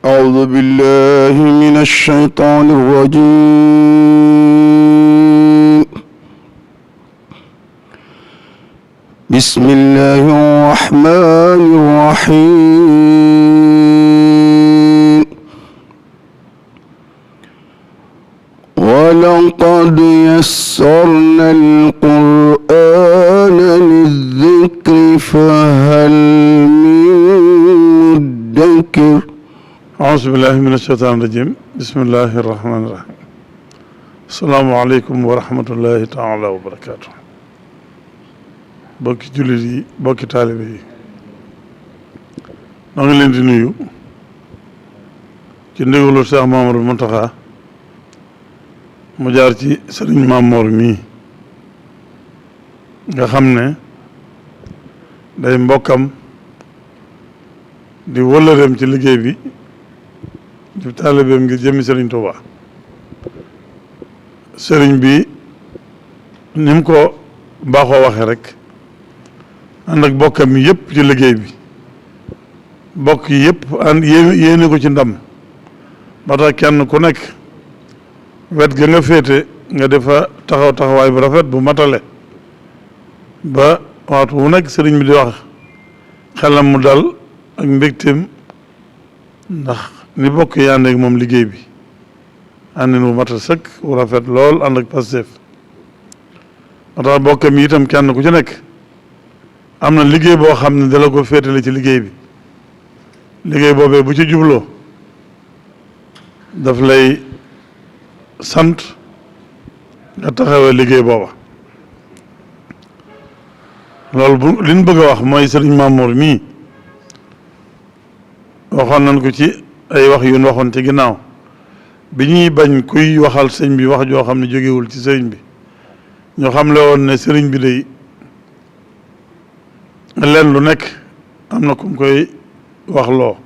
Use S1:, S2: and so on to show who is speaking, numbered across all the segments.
S1: أعوذ بالله من الشيطان الرجيم بسم الله الرحمن الرحيم ولقد يسرنا القرآن للذكر فهل من مدكر
S2: أعوذ بالله من الشيطان الرجيم بسم الله الرحمن الرحيم السلام عليكم ورحمة الله تعالى وبركاته bokki jullit yi bokki taalibe yi noo ngi leen di nuyu ci ndigalu Cheikh Mamadou Mountakha mu jaar ci Serigne Mamor mii nga xam ne day mbokkam di wëllëreem ci liggéey bi di taalibeem ngir jëmmi Serigne Touba Serigne bi ni mu ko baaxoo waxee rek ànd ak bokkam mi yëpp ci liggéey bi bokk yi yëpp ànd yéene ko ci ndam ba tax kenn ku nekk wet ga nga féete nga defa taxawaay bu rafet bu matale ba waxtu wu nekk sëriñ bi di wax xelam mu dal ak mbégteem ndax ni bokk yi ànd ak moom liggéey bi àndin bu matal sëkk bu rafet lool ànd ak Pastef ba tax bokkam yi itam kenn ku ci nekk am na liggéey boo xam ne dala ko féetale ci liggéey bi liggéey boobee bu ci jubloo daf lay sant nga taxawee liggéey booba loolu bu li ñu bëgg a wax mooy Serigne Mamour mii waxoon nañ ko ci ay wax yu ñu waxoon ci ginnaaw bi ñuy bañ kuy waxal sëñ bi wax joo xam ne jógewul ci sëriñ bi ñu xam le woon ne sëriñ bi day leen lu nekk am na ku mu koy wax loo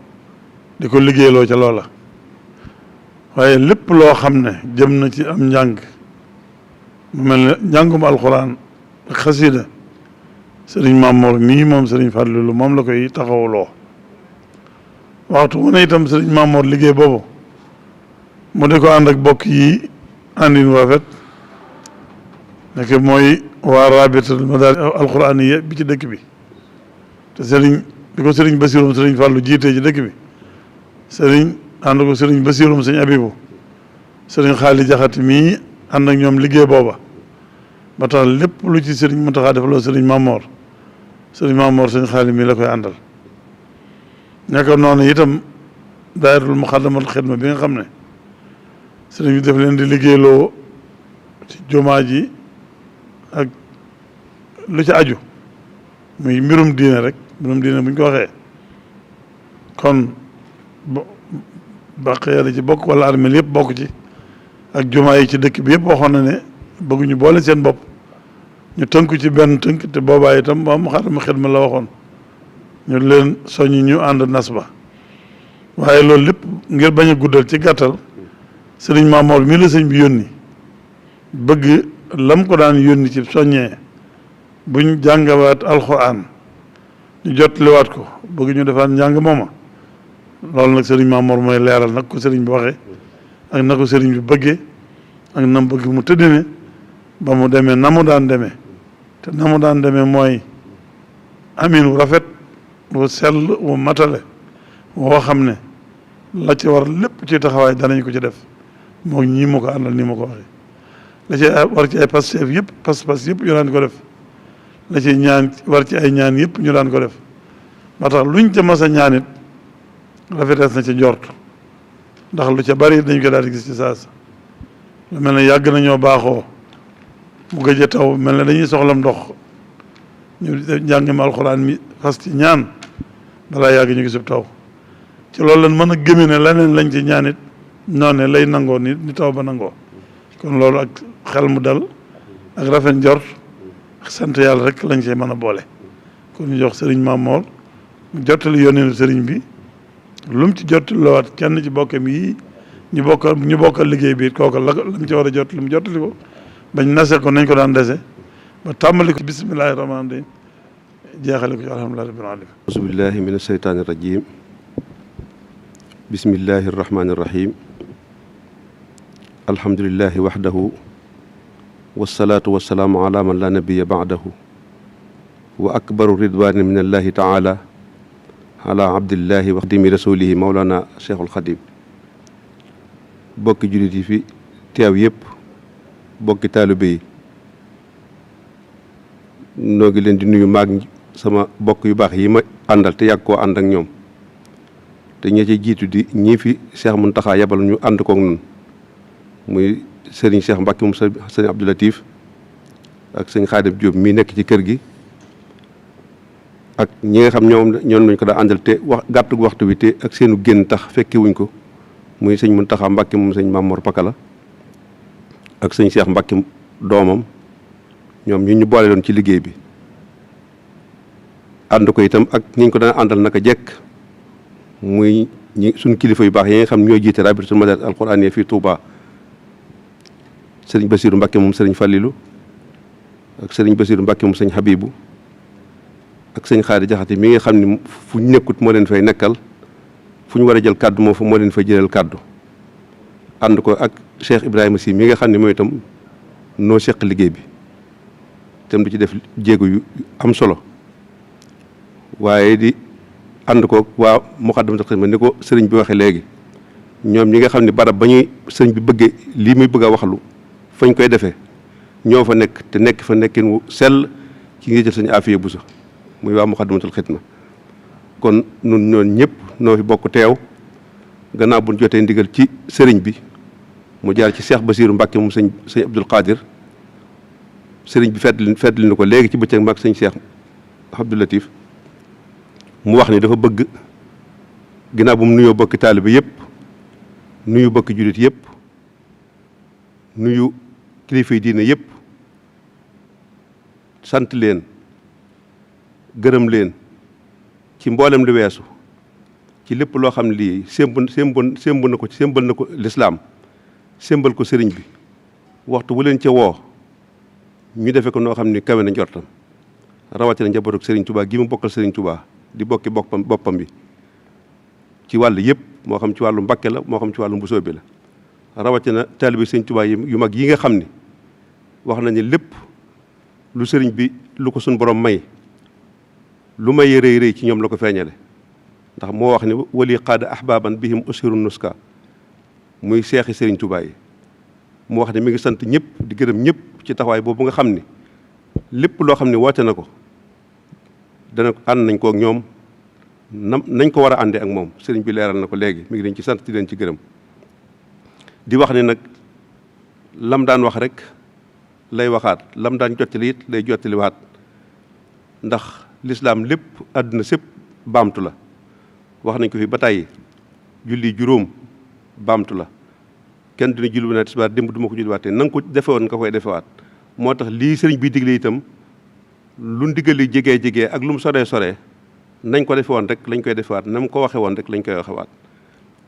S2: di ko liggéeyloo ca loola waaye lépp loo xam ne jëm na ci am njàng mu mel ne njàngum alxuraan ak xasida sëriñ Mamour mii moom sëriñ Fallilou moom la koy taxawuloo waxtu wu ne itam sëriñ Mamour liggéey boobu mu di ko ànd ak bokk yi àndin rafet nekk mooy waa rabitatul madaris alxuraaniya bi ci dëkk bi te sëriñ bi ko sëriñ Basirum sëriñ Fàllu jiitee ci dëkk bi sëriñ ànd ko sëriñ Basirum sëriñ Abibu sëriñ Xaali Jaxate mii ànd ak ñoom liggéey booba ba tax lépp lu ci sëriñ Muntaxa defaloo sëriñ Mamoor sëriñ Xaali mii la koy àndal nekk noonu itam daayiratul Muxaddamatul Xidma bi nga xam ne sëriñ bi def leen di liggéeyloo ci jumaa ji ak lu ci aju muy mbirum diine rek mbirum diine bu ñu ko waxee kon bàq yàlla ci bokk wala armel yëpp bokk ci ak jumaa yi ci dëkk bi yëpp waxoon na ne bëgguñu boole seen bopp ñu tënku ci benn tënk te boobaa itam ba Muxaddamatul Xidma la waxoon ñu leen soññi ñu ànd nas ba waaye loolu lépp ngir bañ a guddal ci gàttal sëriñ Mamour mi la sëñ bi yónni bëgg lam ko daan yónni ci soññee buñ jàngawaat alxuraan ñu jotliwaat ko bëgg ñu defaat njàng mooma loolu nag sëriñ Mamour mooy leeral nag ko sëriñ bi waxee ak na ko sëriñ bi bëggee ak na mu bëgg mu tëddine ba mu demee na mu daan demee te na mu daan demee mooy amin wu rafet wu sell wu matale woo xam ne la ci war lépp ci taxawaay danañ ko ci def moo ñii ma ko àndal nii ma ko waxee la ci war ci ay Pastef yëpp pas yëpp ñu daan ko def la ci ñaan war ci ay ñaan yëpp ñu daan ko def ba tax luñ ca mas a ñaan it rafetees na ci njort ndax lu ca bari dañ ko daal di gis ci saasa lu mel ne yàgg nañoo baaxoo mu gëj a taw mel ne dañuy soxlam ndox ñu njàngim alxuraan mi fas ci ñaan balaa yàgg ñu gisub taw ci loolu lan mën a gëme ne leneen lañ ci ñaan it noonu lay nangoo ni taw ba nangoo kon loolu ak xel mu dal ak rafet njort ak sant yàlla rek lañ see mën a boole kon ñu jox sëriñ Mamour mu jottali yónneenu sëriñ bi lu mu ci jottali lawaat kenn ci bokkam yi ñu bokkal liggéey bi kooka la mu ci war a jot lu mu jottali ko bañ nase ko nañ ko daan dese ba tàmbali ko bismillahi rahmaani rahim jeexale ko ci alhamdulillahi rabbil alamin
S3: auzu billahi mina sheytaani rajim bismillahi irrahmani irrahim alhamdulillahi waxdahu wasalaatu wasalaamu ala man la nabiya baadahu wa akbaru ridwani min allahi taala ala abdillahi wa xadimi rasulihi maulana cheikhul xadim bokki jullit yi fi teew yëpp bokki taalibe yi noo ngi leen di nuyu maag sama bokk yu baax yi ma àndal te yàgg koo ànd ak ñoom te ñi ci jiitu di ñii fi Cheikh Mountakha yabal ñu ànd koog nun muy sëriñ Cheikh Mbacke moom sëriñ Abdou Latif ak sëñ Xaadim Diop mii nekk ci kër gi ak ñi nga xam ñoom lañ ko daa àndal te gàttu waxtu wi te ak seenu génn tax fekke wuñ ko muy sëñ Mountakha Mbacke moom sëñ Mame Mor Pakala ak sëñ Cheikh Mbacke doomam ñoom ñu boole doon ci liggéey bi ànd ko itam ak ñi ñu ko daan àndal naka jekk muy suñ kilifa yu baax yi nga xam ñoo jiite rabitatul madaris alquraaniyya fii Touba sëriñ Basiru Mbacke moom sëriñ Fallilou ak sëriñ Basiru Mbacke moom sëñ Habibu ak sëñ Xaadi Jaxate mi nga xam ne fu ñu nekkut moo leen fay nekkal fu ñu war a jël kàddu moo leen fay jëlal kàddu ànd ko ak Cheikh Ibrahima Sy mi nga xam ne mooy itam noo seq liggéey bi itam di ci def jéego yu am solo waaye di ànd ko waa Moukhaddamatoul Khidma ni ko sëriñ bi waxee léegi ñoom ñi nga xam ne barab ba ñuy sëriñ bi bëggee lii muy bëgg a waxlu fañ koy defee ñoo fa nekk te nekk fa nekkin wu sell ci ngi jël sañu afiya bu sax muy waa Moukhaddamatoul Khidma kon nun ñoon ñëpp noo fi bokk teew gannaaw buñ jotee ndigal ci sëriñ bi mu jaar ci Cheikh Basiru Mbacke moom sëñ Abdul Qadir sëriñ bi feddli na ko léegi ci bëccëg mag sëñ Cheikh Abdou Latif mu wax ni dafa bëgg ginnaaw bu mu nuyoo bokki taalibe yëpp nuyu bokki jullit yëpp nuyu kilifa yi diine yëpp sant leen gërëm leen ci mboolem lu weesu ci lépp loo xam ne lii sémbal na ko lislaam sémbal ko sëriñ bi waxtu wu leen ca woo ñu defe ko noo xam ni kawe na njortam rawatina njabootu sëriñ Touba gi mu bokkal sëriñ Touba di bokki boppam bi ci wàll yëpp moo xam ci wàllu Mbàkke la moo xam ci wàllu Mbusoobe la rawatina taalibe sëriñ Touba yu mag yi nga xam ni wax nañu lépp lu sëriñ bi lu ko suñ borom may lu may rëy rëy ci ñoom la ko feeñale ndax moo wax ni wali qaada ahbaban bihim usiru nuska muy seexi sëriñ Touba yi mu wax ne mi ngi sant ñëpp di gërëm ñëpp ci taxawaay boobu nga xam ni lépp loo xam ne woote na ko dana ànd nañ ko ak ñoom nañ ko war a àndee ak moom sëriñ bi leeral na ko léegi mi ngi leen ci sant di leen ci gërëm di wax ne nag lam daan wax rek lay waxaat lam daan jottali it lay jottaliwaat ndax lislaam lépp àdduna sépp baamtu la wax nañ ko fi ba tàyyi julli juróom baamtu la kenn dina julli na tisbaar démb du ma ko julliwaatee na nga ko defe woon nga koy defewaat moo tax lii sëriñ bi digle itam lu ndigal li jegee ak lu mu soree nañ ko defe woon rek lañ koy defewaat na mu ko waxe woon rek lañ koy waxewaat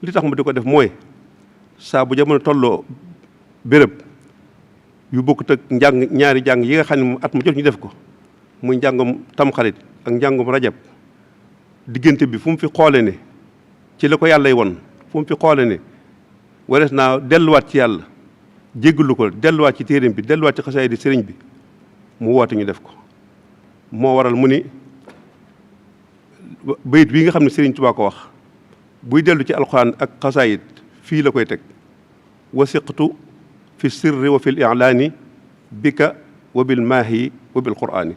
S3: li tax mu di ko def mooy saa bu jamono tolloo béréb yu bokkut ak ñaari jàng yi nga xam ne at mu jot ñu def ko muy njàngum tamxarit ak njàngum rajab diggante bi fu mu fi xoole ne ci la ko yàllay won fu mu fi xoole ne warees naa delluwaat ci yàlla jéggalu ko delluwaat ci téeréem bi delluwaat ci xasaay di sëriñ bi mu woote ñu def ko moo waral mu ni bayit bii nga xam ne sëriñ Tuubaa ko wax buy dellu ci alxuraan ak xasaayit fii la koy teg wasiqtu fi sirri wa fil i'laani bika wa bil maahi wa bil quraani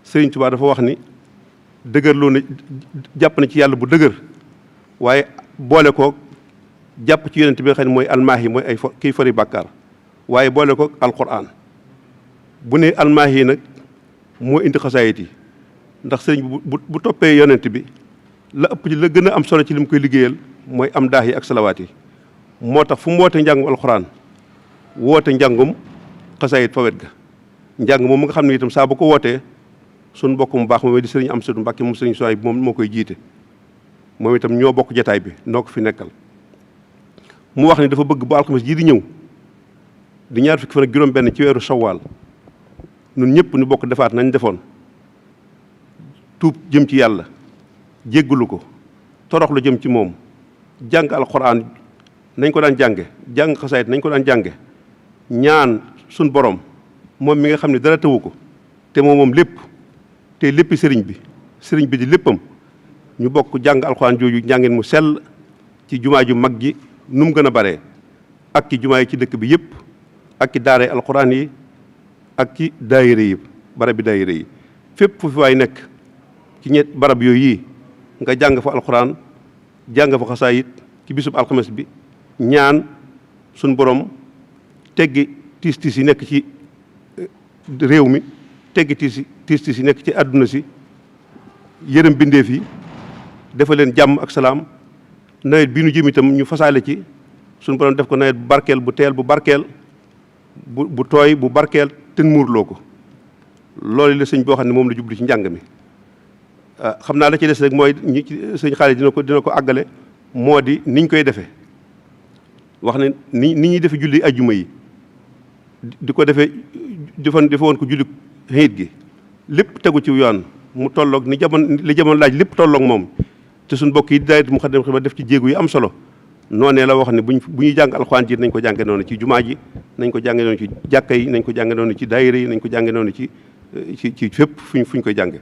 S3: sëriñ Tuubaa dafa wax ni dëgërloo na jàpp na ci yàlla bu dëgër waaye boole ko jàpp ci yonent bi nga xam ne mooy almaahi mooy ay kiy fari bàkkaar waaye boole ko alquran bu ne almaahi nag moo indi xasaayit yi ndax sëriñ bu toppee yonent bi la ëpp ci la gën a am solo ci li mu koy liggéeyal mooy am daax yi ak salawaat yi moo tax fu mu woote njàngum alquran woote njàngum xasaayit fa wet ga njàng moom nga xam ne itam saa bu ko wootee suñ mbokk mu baax moom di sëriñ Amsadu Mbàkke moom sëriñ Suwayb moom moo koy jiite moom itam ñoo bokk jataay bi noo ko fi nekkal mu wax ne dafa bëgg bu alxames jii di ñëw di ñaar fukki fan ak juróom benn ci weeru sawaal ñun ñëpp ñu bokk defaat nañ defoon tuub jëm ci yàlla jéggalu ko toroxlu jëm ci moom jàng alquran nañ ko daan jànge jàng xasaayit nañ ko daan jànge ñaan suñ borom moom mi nga xam ne dara tëwu ko te moom lépp te léppi sëriñ bi di léppam ñu bokk jàng alquran jooju njàngin mu sell ci jumaa ju mag ji nu mu gën a baree ak ci jumaa yi ci dëkk bi yëpp ak ci daara alquran yi ak ci daayira yi barab bi daayira yi fépp fu fi waay nekk ci ñett barab yooyu yi nga jàng fa alquran jàng fa xasaayit ci bisub alxames bi ñaan suñ borom teggi tiis yi nekk ci réew mi teggi tiis yi nekk ci àdduna si yërëm bindeef yi dafa leen jàmm ak salaam nawet bi nu jëm itam ñu fasaale ci suñ borom def ko nawet bu barkeel bu teel bu barkeel bu tooy bu barkeel te muurloo ko loolu la sëñ boo xam ne moom la jublu ci njàng mi xam naa la ci des rek mooy ñi sëñ Khalif dina ko àggale moo di niñ koy defee wax ne ni ñuy defe julli ajjuma yi di ko defee defe woon ko julli xiit gi lépp tegu ci yoon mu tolloog li jamono laaj lépp tolloog moom te suñ mbokk yi daayira Moukhaddamatoul Khidma def ci jéegu yi am solo noonee la wax ne bu ñuy jàng alxuraan ji nañ ko jànge noonu ci jumaa ji nañ ko jànge noonu ci jàkka yi nañ ko jànge noonu ci daayira yi nañ ko jànge noonu ci fépp fuñ koy jànge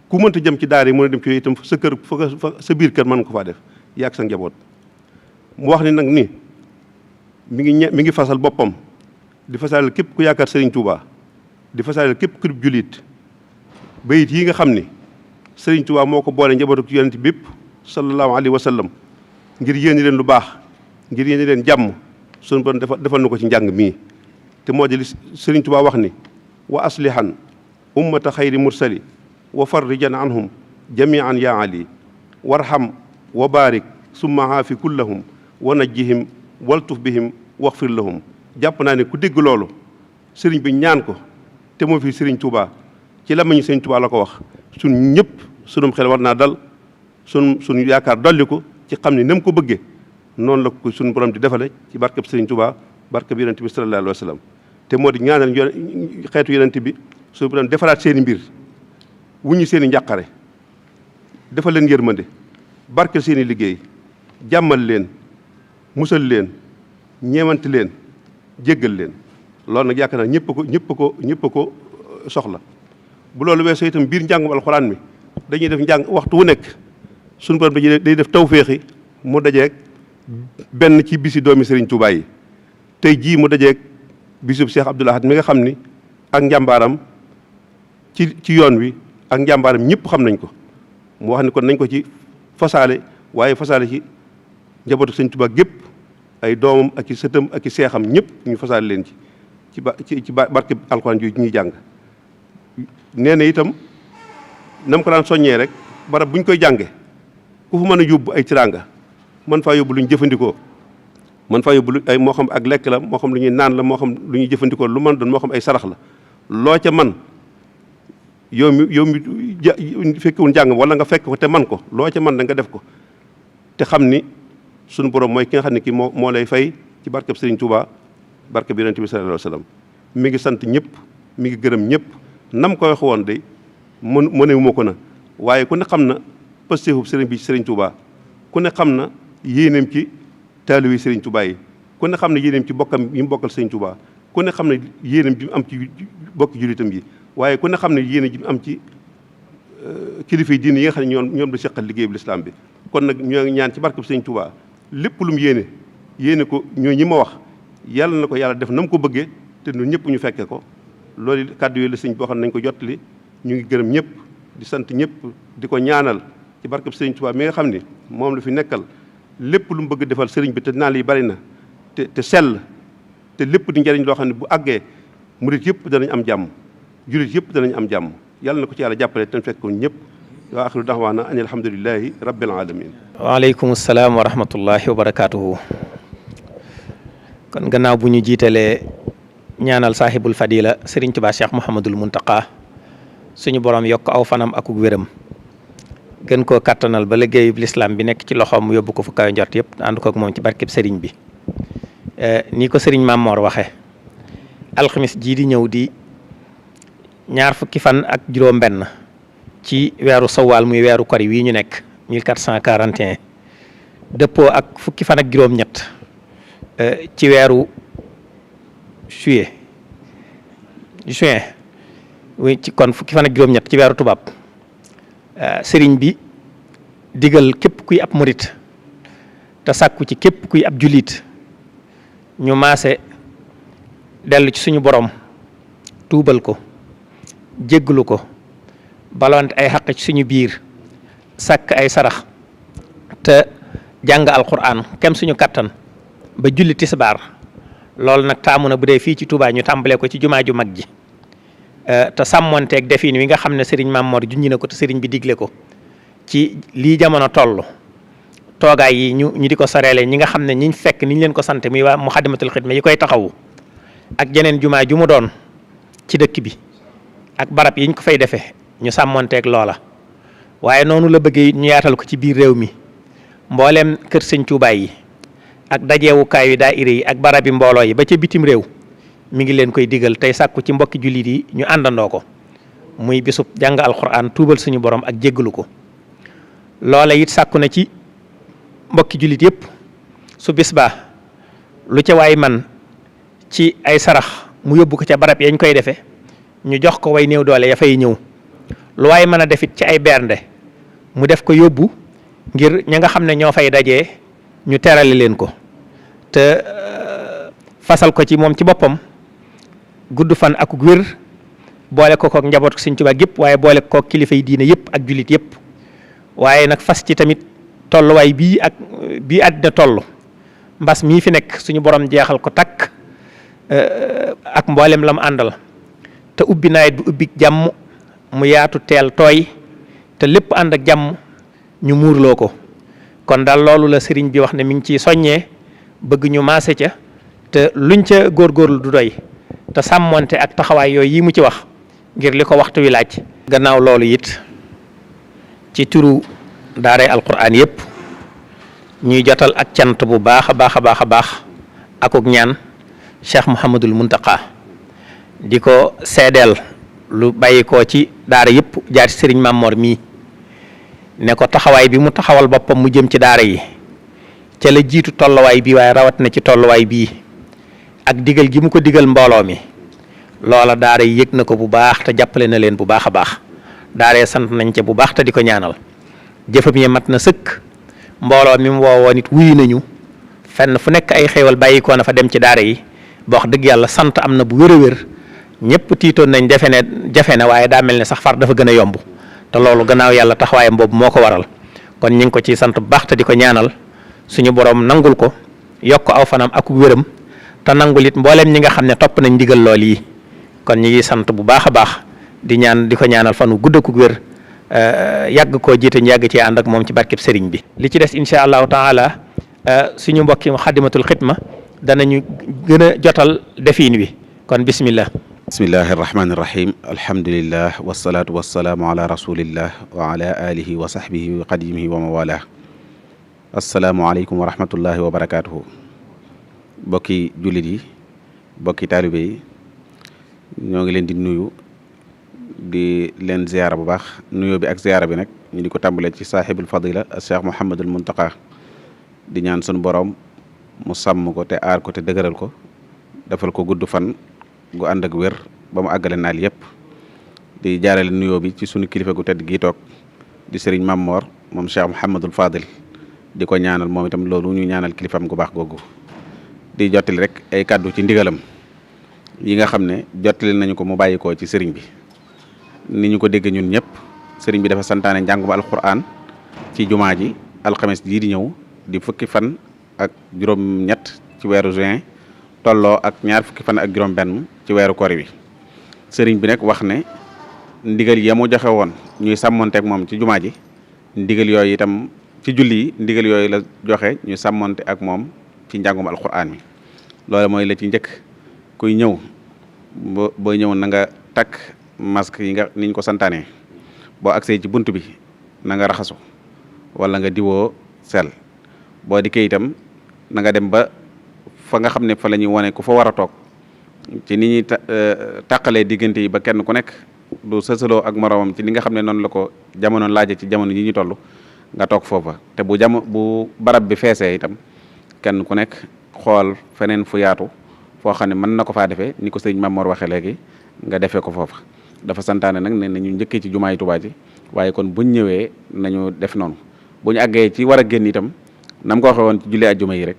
S3: ku mënta jëm ci daara yi mën a dem ci itam sa kër fa sa biir kër mën ko faa def yaag sa njaboot mu wax ni nag ni mi ngi fasal boppam di fasal képp ku yaakaar Serigne Touba di fasal képp ku jullit bayit yi nga xam ni Serigne Touba moo ko boole njabootu ci yonent bépp sallallahu alayhi wa sallam ngir yéene leen lu baax ngir yéene leen jàmm suñu bon defal na ko ci njàng mii te moo di li Serigne Touba wax ni wa aslihan ummata xayri mursali wa farrijan anhum jamian ya ali warham wa barik summa haafi kullahum wa najjihim waltuf bihim waxfir lahum jàpp naa ne ku dégg loolu sëriñ bi ñaan ko te moo fi Serigne Touba ci lamañu Serigne Touba la ko wax suñ ñëpp sunum xel war naa dal suñ yaakaar dolli ko ci xam ne nam ko bëggee noonu la ko suñu borom di defale ci barkeb Serigne Touba barkeb yonent bi sallallahu alayhi wa sallam te moo di ñaanal xeetu yonent bi suñu borom defaraat seen i mbir wuññi seen i njàqare defal leen yërmande barkeel seen i liggéey jàmmal leen musal leen ñeewante leen jéggal leen loolu nag yaakaar naa ñëpp ko soxla bu loolu weesoo itam biir njàngum alxuraan mi dañuy def njàng waxtu wu nekk suñu borom day def tawféexi mu dajeeg benn ci bisi doomi Serigne Touba yi tey jii mu dajeeg bisub Cheikh Abdoul Ahad mi nga xam ni ak njàmbaaram ci yoon wi ak njàmbaaram ñëpp xam nañ ko mu wax ni kon nañ ko ci fasaale waaye fasaale ci njabootu Serigne Touba gépp ay doomam ak i sëtam ak i seexam ñëpp ñu fasaale leen ci barke alxuraan jooju ñuy jàng nee na itam nam ko daan soññee rek barab buñ koy jànge ku fu mën a yóbbu ay tiraanga mën faa yóbbu lu ñu jëfandikoo mën faa yóbbu ay moo xam ak lekk la moo xam lu ñuy naan la moo xam lu ñuy jëfandikoo lu mën doon moo xam ay sarax la loo ca man yow mi fekkewul njàng wala nga fekk ko te man ko loo ca man da nga def ko te xam ni suñu borom mooy ki nga xam ne kii moo lay fay ci barkeb Serigne Touba barkeb yonent bi sallallahu alayhi wa sallam mi ngi sant ñëpp mi ngi gërëm ñëpp nam ko wax woon de mënewu ma ko na waaye ku ne xam na pasteefub Serigne bi Serigne Touba ku ne xam na yéeneem ci taalibe Serigne Touba yi ku ne xam ne yéeneem ci bokkam yi mu bokkal Serigne Touba ku ne xam ne yéeneem ji mu am ci bokki jullitam yi waaye ku ne xam ne yéene ji mu am ci kilifa yi diine yi nga xam ne ñoom la seqal liggéey bu lislaam bi kon nag ñoo ngi ñaan ci barkeb Serigne Touba lépp lu mu yéene ko ñoo ñi ma wax yàlla na ko yàlla def na mu ko bëggee te ñun ñëpp ñu fekke ko loolu kàddu yooyu la sëñ boo xam ne nañ ko jottali ñu ngi gërëm ñëpp di sant ñëpp di ko ñaanal ci barkeb Serigne Touba mi nga xam ni moom la fi nekkal lépp lu mu bëgg defal sëriñ bi te naan yi bari na te sell te lépp di njëriñ loo xam ne bu àggee murit yëpp danañ am jàmm julit yëpp danañ am jàmm yàlla na ko ci yàlla jàppale te fekk ko ñëpp wa axiru daxwaana an alhamdulilahi rabbil alamin
S4: waaleykum salaam wa rahmatullahi wa barakaatuhu. kon gannaaw bu ñu jiitalee ñaanal saahibul fadila Serigne Touba Cheikh Mouhamadul Muntaqa suñu borom yokk aw fanam akuk wéram gën koo kattanal ba liggéeyub lislaam bi nekk ci loxoom mu yóbbu ko fu kaw njort yëpp ànd kook moom ci barkeb Serigne bi nii ko Serigne Mame Mor waxe alxamis jii di ñëw di ñaar fukki fan ak juróom-benn ci weeru sawaal muy weeru kori wii ñu nekk 1441 dëppoo ak fukki fan ak juróom-ñett ci weeru juin ci kon fukki fan ak juróom-ñett ci weeru tubaab sëriñ bi digal képp kuy ab murit te sàkku ci képp kuy ab jullit ñu maase dellu ci suñu borom tuubal ko jégglu ko balonte ay xaq ci suñu biir sàkk ay sarax te jàng alquran kem suñu kattan ba julli tisbaar loolu nag taamu na bu dee fii ci Touba ñu tàmbalee ko ci jumaa ju mag ji te sàmmonteeg defin wi nga xam ne sëriñ Mame Mor junñi na ko te sëriñ bi digle ko ci lii jamono toll toogaay yi ñu di ko soreele ñi nga xam ne ñiñ fekk niñ leen ko sant muy waa Muxaddamatul Xidma yi koy taxawu ak jeneen jumaa ju mu doon ci dëkk bi ak barab yiñ ko fay defee ñu sàmmonteeg loola waaye noonu la bëggee ñu yaatal ko ci biir réew mi mbooleem kër sëñ Tuubaa yi ak dajeewukaay yu daayira yi ak barabi mbooloo yi ba ca bitim réew mi ngi leen koy digal tey sàkku ci mbokki jullit yi ñu àndandoo ko muy bisub jàng alquran tuubal suñu borom ak jéggalu ko loola it sàkku na ci mbokki jullit yëpp su bis baa lu ca waay man ci ay sarax mu yóbbu ko ca barab yañ koy defee ñu jox ko way néew doole ya fay ñëw lu waay mën a defit ci ay bernde mu def ko yóbbu ngir ña nga xam ne ñoo fay dajee ñu terale leen ko te fasal ko ci moom ci boppam gudd fan ak wér boole ko kook njaboot Sëñ Tuubaa gépp waaye boole ko kilifa yi diine yëpp ak jullit yëpp waaye nag fas ci tamit tolluwaay bii àddina toll mbas mii fi nekk suñu borom jeexal ko takk ak mboolem lam àndal te ubbi nawet bi ubbi jàmm mu yaatu teel tooy te lépp ànd ak jàmm ñu muurloo ko kon daal loolu la sëriñ bi wax ne mi ngi ciy soññee bëgg ñu maase ca te luñ ca góorgóorlu du doy te sàmmonte ak taxawaay yooyu yi mu ci wax ngir li ko waxtu wi laaj. gannaaw loolu it ci turu daaray alquran yëpp ñuy jotal ak cant bu baax a baax a baax a baax akuk ñaan Cheikh Mouhamadul Muntaqa di ko seedeel lu bàyyi ko ci daara yëpp jaar ci sëriñ Mame Mor mii ne ko taxawaay bi mu taxawal boppam mu jëm ci daara yi ca la jiitu tolluwaay bii waaye rawat na ci tolluwaay bii ak digal gi mu ko digal mbooloo mi loola daara yi yëg na ko bu baax te jàppale na leen bu baax a baax daara sant nañ ca bu baax te di ko ñaanal jëfam yi mat na sëkk mbooloo mi mu woowoon it wuyu nañu fenn fu nekk ay xéewal bàyyikoo na fa dem ci daara yi ba wax dëgg yàlla sant am na bu wér a wér ñëpp tiitoon nañ jafe na waaye daa mel ne sax far dafa gën a yomb te loolu gannaaw yàlla taxawaayam boobu moo ko waral kon ñu ngi ko ciy sant bu baax te di ko ñaanal suñu borom nangul ko yokk aw fanam ak wéram te nangul it mbooleem ñi nga xam ne topp nañ ndigal lool yi kon ñu ngi sant bu baax a baax di ko ñaanal fan wu gudd ak wér yàgg koo jiite ñu yàgg ci ànd ak moom ci barkeb sëriñ bi. li ci des incha allahu taala suñu mbokki Muxaddamatul Xidma danañu gën a jotal defiin wi kon bismillah.
S5: bismillahi irrahmani irrahim alhamdulillah wasalaatu wasalaamu ala rasulillah wa ala alihi wa sahbihi wa qadimihi wa mawala asalaamualeykum wa rahmatullahi wa barakatuhu bokki jullit yi bokki taalibe yi ñoo ngi leen di nuyu di leen ziyaara bu baax nuyoo bi ak ziyaara bi nag ñu di ko tàmbalee ci saaxibul fadila cheikh Mouhamadul Muntaqa di ñaan sunu borom mu sàmm ko te aar ko te dëgëral ko defal ko gudd fan gu ànd ak wér ba mu àggale naal yëpp di jaarale nuyoo bi ci sunu kilifa gu tedd gii toog di sëriñ Mame Mor moom Cheikh Mouhamadul Fadil di ko ñaanal moom itam loolu ñu ñaanal kilifam gu baax googu di jottali rek ay kàddu ci ndigalam yi nga xam ne jottali nañu ko mu bàyyikoo ci sëriñ bi ni ñu ko dégg ñun ñëpp sëriñ bi dafa santaane njàngum alquran ci jumaa ji alxames jii di ñëw di fukki fan ak juróom-ñett ci weeru juin tolloo ak ñaar fukki fan ak juróom-benn ci weeru kori wi sëriñ bi nag wax ne ndigal ya mu joxe woon ñuy sàmmonteeg moom ci jumaa ji ndigal yooyu itam ci julli yi ndigal yooyu la joxe ñu sàmmonte ak moom ci njàngum alquran mi loolu mooy la ci njëkk kuy ñëw booy ñëw na nga takk masque yi nga niñ ko santaane boo agsee ci bunt bi na nga raxasu wala nga diwoo sel boo dikkee itam na nga dem ba fa nga xam ne fa la ñuy wane ku fa war a toog ci ni ñuy tàqalee diggante yi ba kenn ku nekk du sësaloo ak moroomam ci li nga xam ne noonu la ko jamono laaje ci jamono yi ñu toll nga toog foofa te bu barab bi feesee itam kenn ku nekk xool feneen fu yaatu foo xam ne mën na ko faa defee ni ko sëriñ Mamor waxee léegi nga defee ko foofa. dafa santaane nag ne nañu njëkkee ci jumaay Tuubaa ji waaye kon buñ ñëwee nañu def noonu bu ñu àggee ci war a génn itam nam ko waxee woon ci julli ajjuma yi rek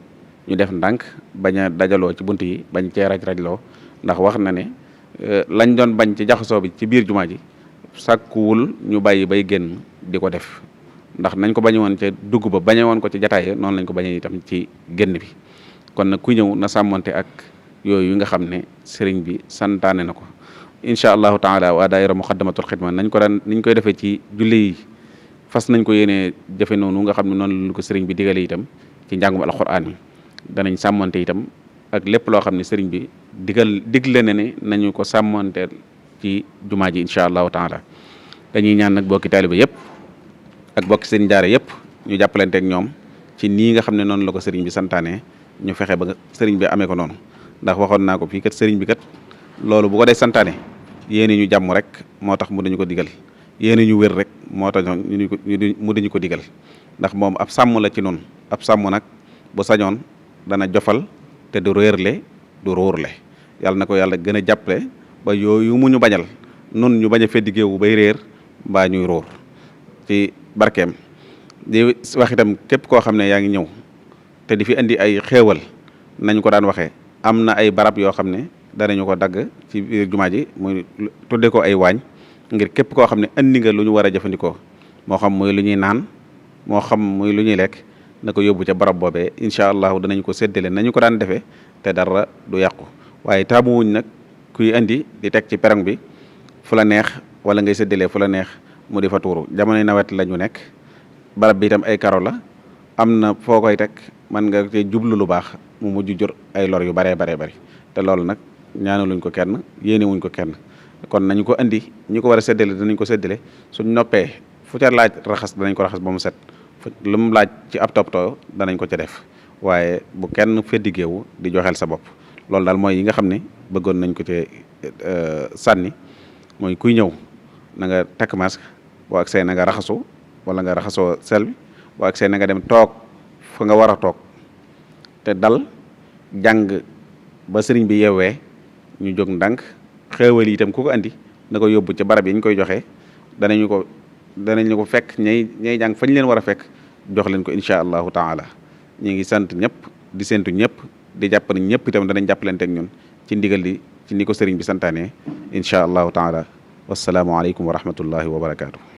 S5: ñu def ndànk bañ a dajaloo ci bunt yi bañ cee raj-rajloo ndax wax na ne lañ doon bañ ci jaxasoo bi ci biir jumaa ji sàkkuwul ñu bàyyi bay génn di ko def ndax nañ ko bañe woon ca dugg ba bañe woon ko ci jataay noonu lañ ko bañe itam ci génn bi kon nag ku ñëw na sàmmonte ak yooyu nga xam ne sëriñ bi santaane na ko incha allahu taala waa daayira muxaddamatul xidma nañ ko daan niñ koy defee ci julli yi fas nañ ko yéenee jëfe noonu nga xam ne noonu lu ko sëriñ bi digale itam ci njàngum alquran yi danañ sàmmonte itam ak lépp loo xam ne sëriñ bi digle na ne nañu ko sàmmonte ci jumaa ji incha allahu taala dañuy ñaan nag bokki taaliba yëpp ak bokki sëriñ daara yëpp ñu jàppalante ak ñoom ci nii nga xam ne noonu la ko sëriñ bi santaane ñu fexe ba sëriñ bi amee ko noonu ndax waxoon naa ko fii kat sëriñ bi kat loolu bu ko dee santaane yéene ñu jàmm rek moo tax mu dañu ko digal yéene ñu wér rek moo tax mu dañu ko digal ndax moom ab sàmm la ci noonu ab sàmm nag bu sañoon dana jofal te du réerle du róorle yàlla na ko yàlla gën a jàppale ba yooyu mu ñu bañal nun ñu bañ a feddigéewu bay réer mbaa ñuy róor ci barkeem di wax itam képp koo xam ne yaa ngi ñëw te di fi indi ay xéewal nañ ko daan waxee am na ay barab yoo xam ne danañu ko dagg ci biir jumaa ji muy tudde ko ay waañ ngir képp koo xam ne andi nga lu ñu war a jëfandikoo moo xam muy lu ñuy naan moo xam muy lu ñuy lekk na ko yóbbu ca barab boobee incha allahu danañ ko séddale nañu ko daan defee te dara du yàqu waaye taamu wuñ nag kuy andi di teg ci perong bi fu la neex wala ngay séddalee fu la neex mu di fa tuuru jamonoy nawet la ñu nekk barab bi itam ay karo la am na foo koy teg man nga ci jublu lu baax mu mujj jur ay lor yu baree bari te loolu nag ñaanaluñ ko kenn yéene wuñ ko kenn kon nañu ko andi ñi ko war a séddale danañ ko séddale suñ noppee fu ca laaj raxas danañ ko raxas ba mu set lu mu laaj ci ab toppatoo danañ ko ca def waaye bu kenn feddigeewu di joxeel sa bopp loolu daal mooy yi nga xam ne bëggoon nañ ko ci sànni mooy kuy ñëw na nga takk masque boo ak see na nga raxasu wala nga raxasoo sel bi boo ak see na nga dem toog fa nga war a toog te dal jàng ba sëriñ bi yeewee ñu jóg ndànk xéewal yi itam ku ko andi na ko yóbbu ci barab yi ñu koy joxe danañ ko fekk ñay jàng fañ leen war a fekk jox leen ko incha allahu taala ñu ngi sant ñëpp di séntu ñëpp di jàpp ne ñëpp itam danañ jàppalante ak ñun ci ndigal li ci ni ko sëriñ bi santaane incha allahu taala wassalaamu aleykum wa rahmatullahi wa barakaatu.